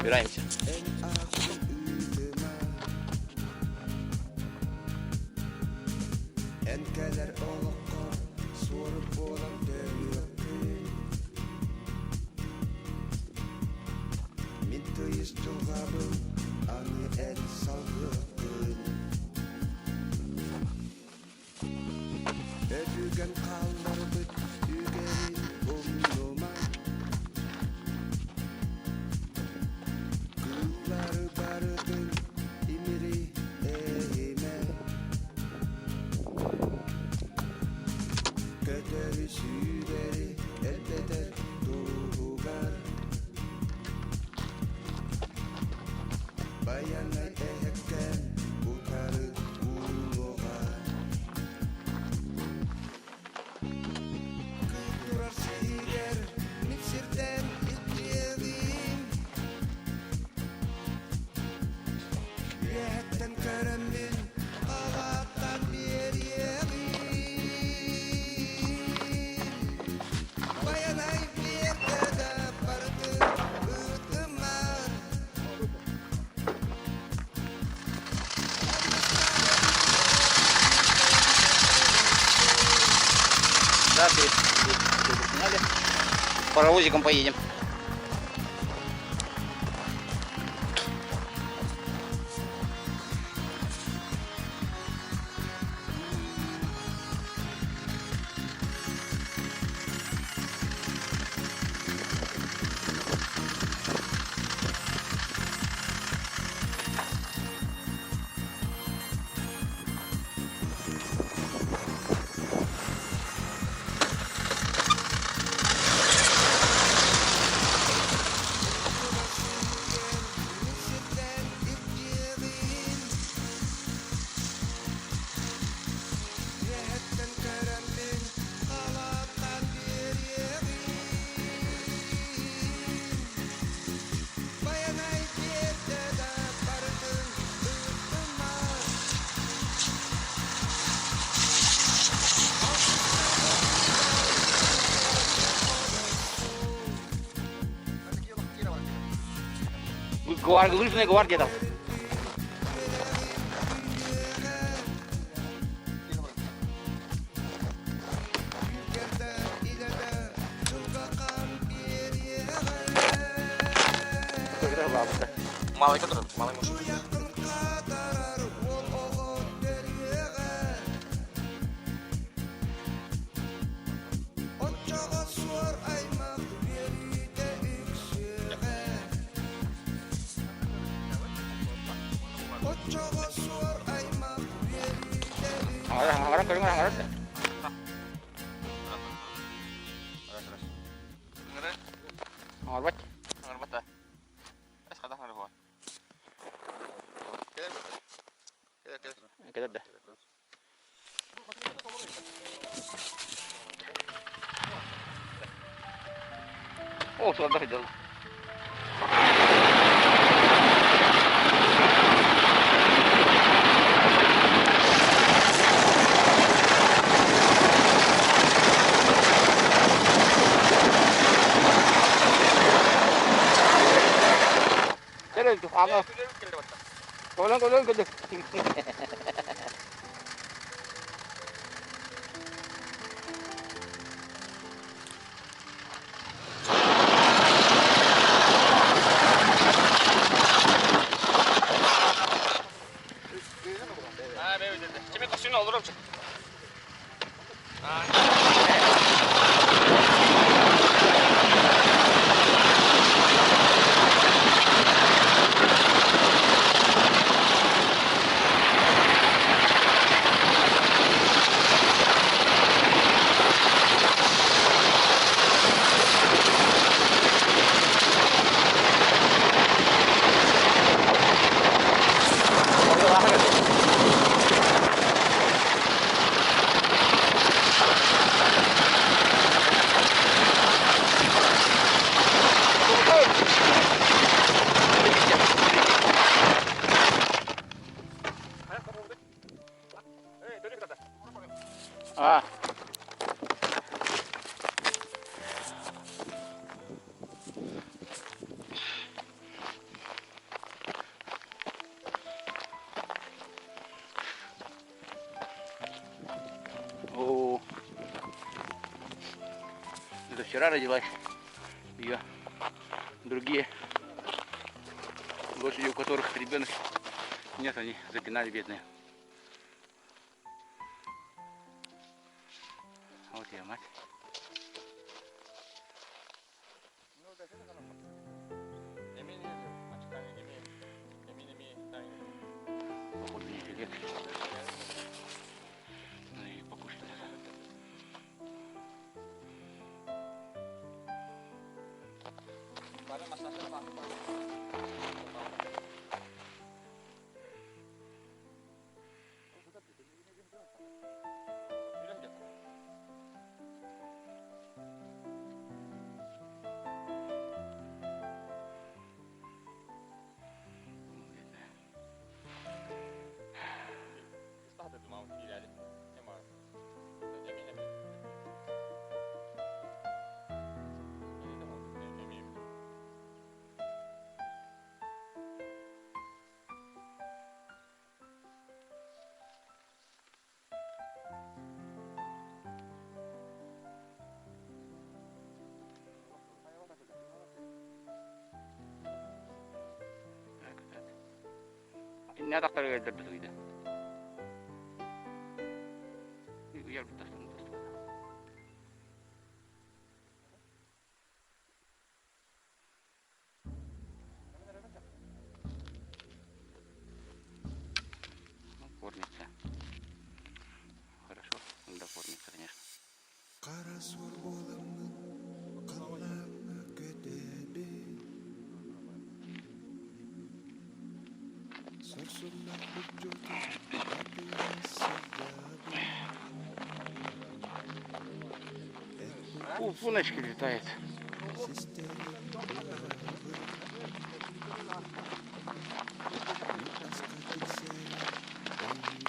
Убираемся. Да, сняли. Паровозиком поедем. Лыжная гвардия там. Малый который, малый муж. Аҥара көрүҥ аҥара да. Аҥарбат. Аҥарбат да. Эс хата аҥара буолар. Кэлэр да. О, суолда сылдьаллар. Ама. Колон колон кэллэ. А. О, это вчера родилась ее другие лошади, у которых ребенок нет, они запинали бедные. Вот ее мать. Походу интеллект. Ну и покушать надо. Так, так. Иннэ атахтарыгар өлдөрбүт ыйда. Уйарбыт тастан. Ну, кормится. Хорошо, когда кормится, конечно. Хара суор буоламмын халлааҥҥа көтөбүн Сорсуннах бүддьүөтүн батыһа сылдьабын Пуночки летает. Систэрин булабын Мин аска тиксэрин эйигин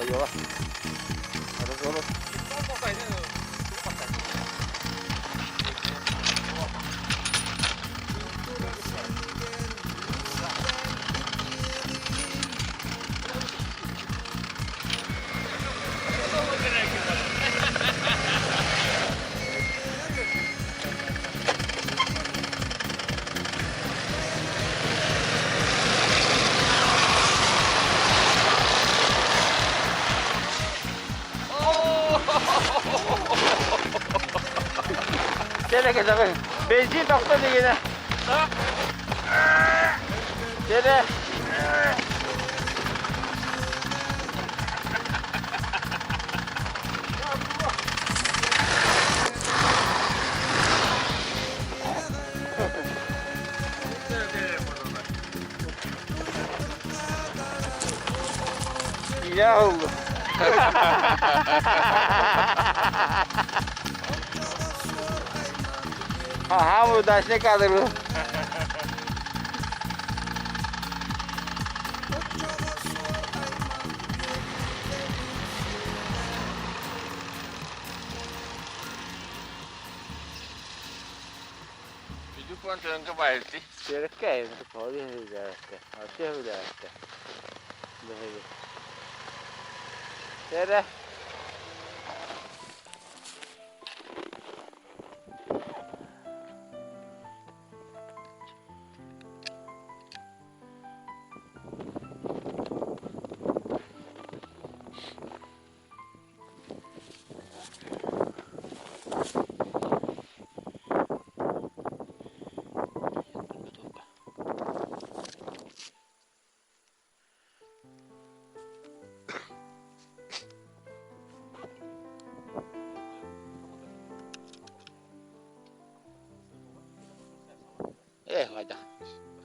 Бойуола. Кэлэ кэлэ бензин тохто дигинэ. Кэлэ. Я oldu. Aha bu daş ne kadar bu? Эрэ Ээ, хайдах?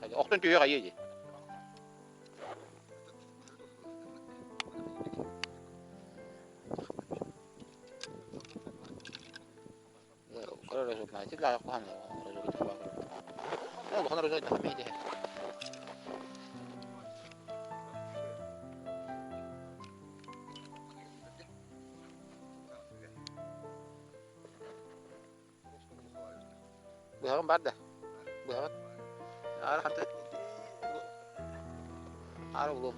Хайдах? Охтон түһүөх айыы дии. Быһаҕын бар да. Быһаҕын. Аара харта. Аара булуом.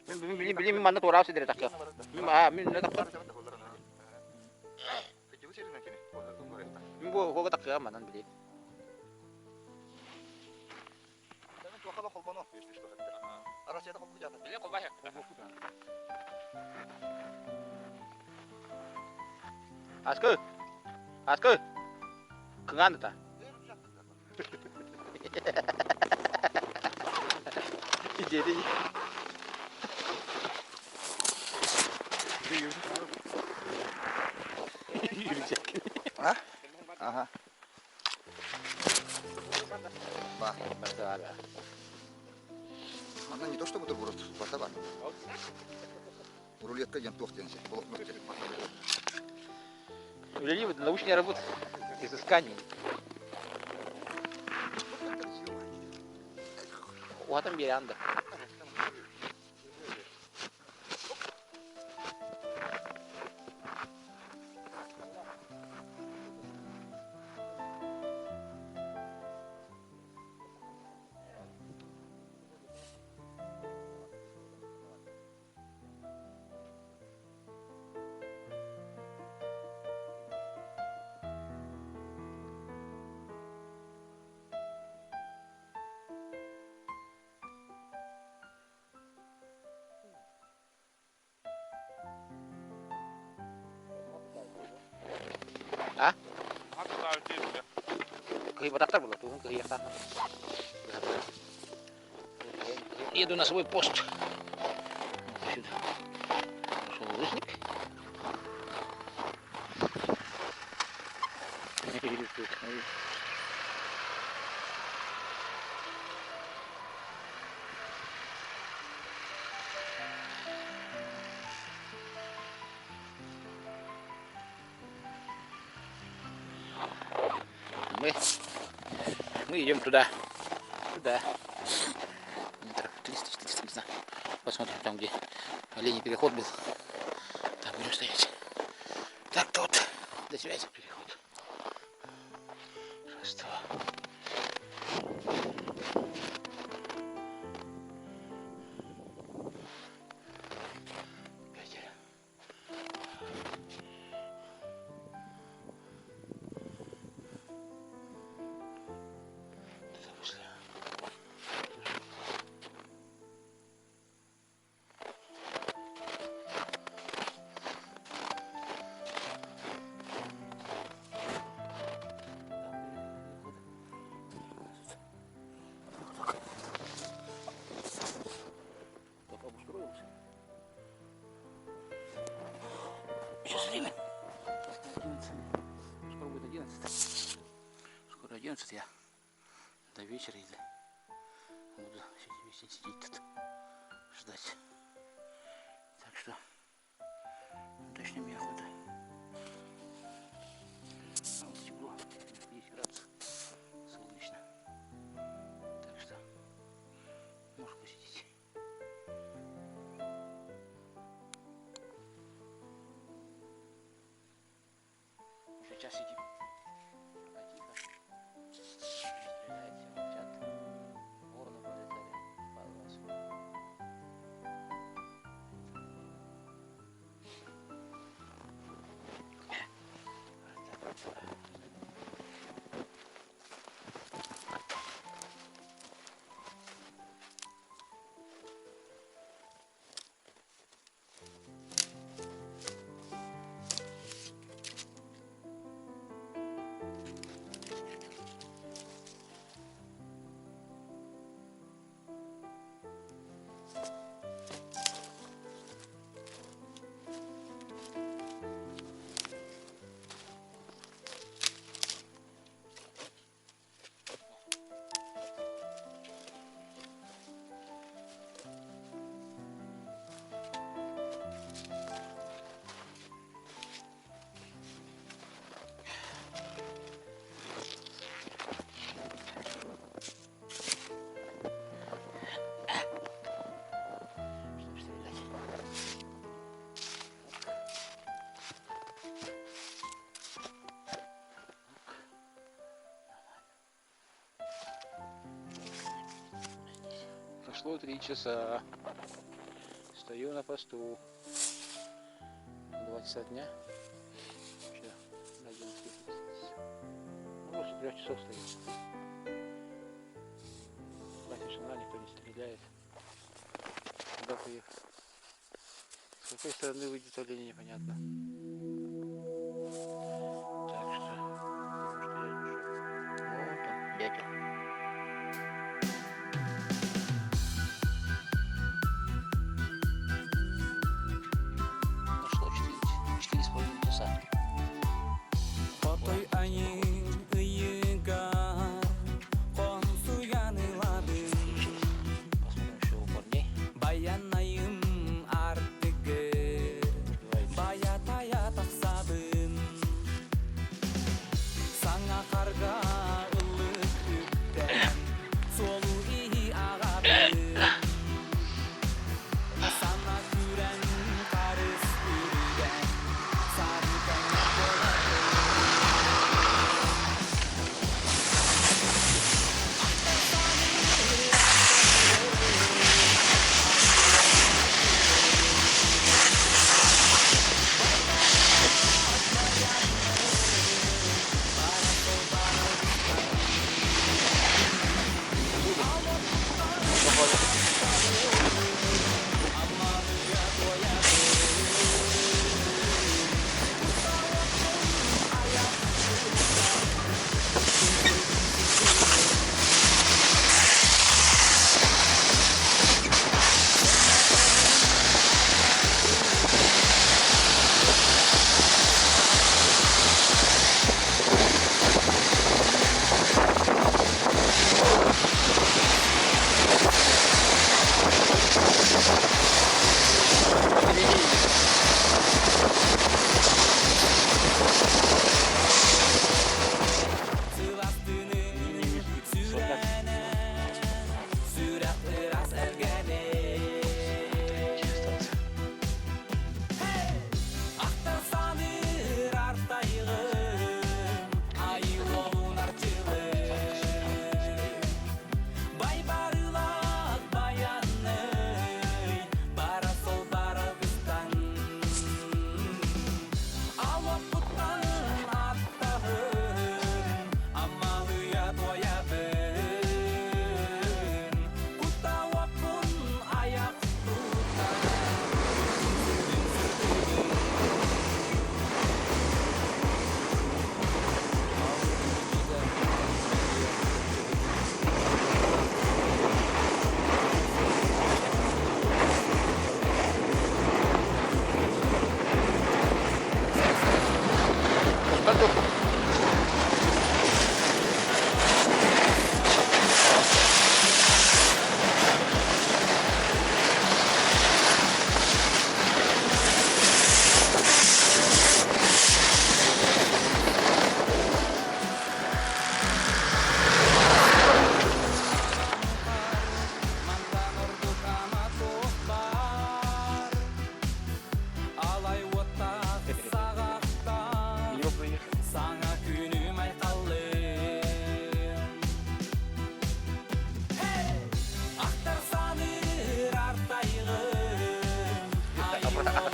Мин билим билим манна туораав сидere такка. Мин аа мин не такка. Мин бу хога такка манан били. Аскы. Аскы. Кыҥаан да. Деді. А? Ага. Ба. Она не то что бутерброд, барта бар. Рулетка диэн туох диэн блокнот диэн. Үлэлии научная работа. Изыскание. Уһатан биэрэн да. А? Кыһыйбатахтар буолла, тугун кыһыйыахтаах. Еду на свой пост. Сюда. Пошел лыжник. Мы, мы идем туда. Туда. Метров 300-400, не знаю. Посмотрим там, где оленей переход был. Там будем стоять. Так тут. До связи, переход. Раз, два. Пять. Туда вышли. Так обустроился. Сейчас время. 11. Скоро будет 11. Скоро 11 я до вечера или буду весь день сидеть тут, ждать. Так что точно мне охота. А вот тепло, 10 градусов, солнечно. Так что можешь посидеть. Уже час сидим. Пока тихо. Не стреляет, все молчат. Вороны пролетали пару раз. Вот так вот. Чтобы стрелять. Прошло 3 часа. Стою на посту. 2 часа дня. Вообще, на 11. Ну, больше 3 часов стою. Пока тишина, никто не стреляет. Куда поехать? С какой стороны выйдет олень, непонятно. Так что, будем стоять еще. Вон там, дятел. Прошло 4,5 часа. Хотой айыы ыйыгар хонсуйан ылабын Посмотрим еще у парней. Байанайым аартыгар Убивает. Бая-тайа тахсабын Саҥа хаарга ыллык үктэнэн Суолу-ииһи ааҕабын Сана күрэҥ харыс үрдэн Сары тэҥэ буолабын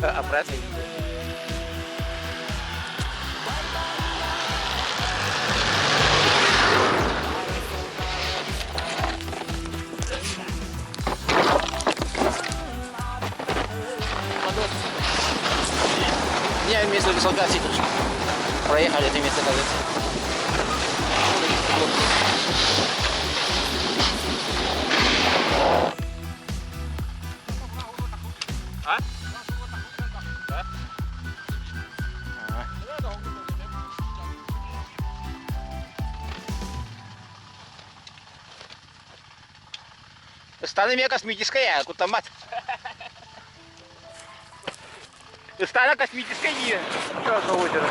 Обратно видно. Я вместо дислокации тут проехали это место, кажется. А? Да? Ыстаана эмиэ космическая, куттаммат. Ыстаана космическая дии. Еще одно озеро.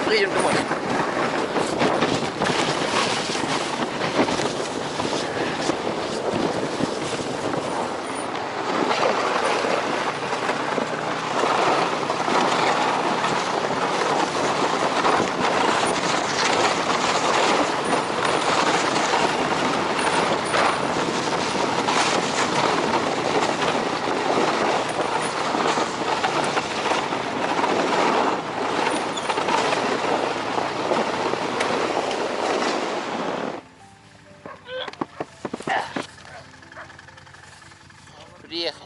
Приедем домой. Приехали.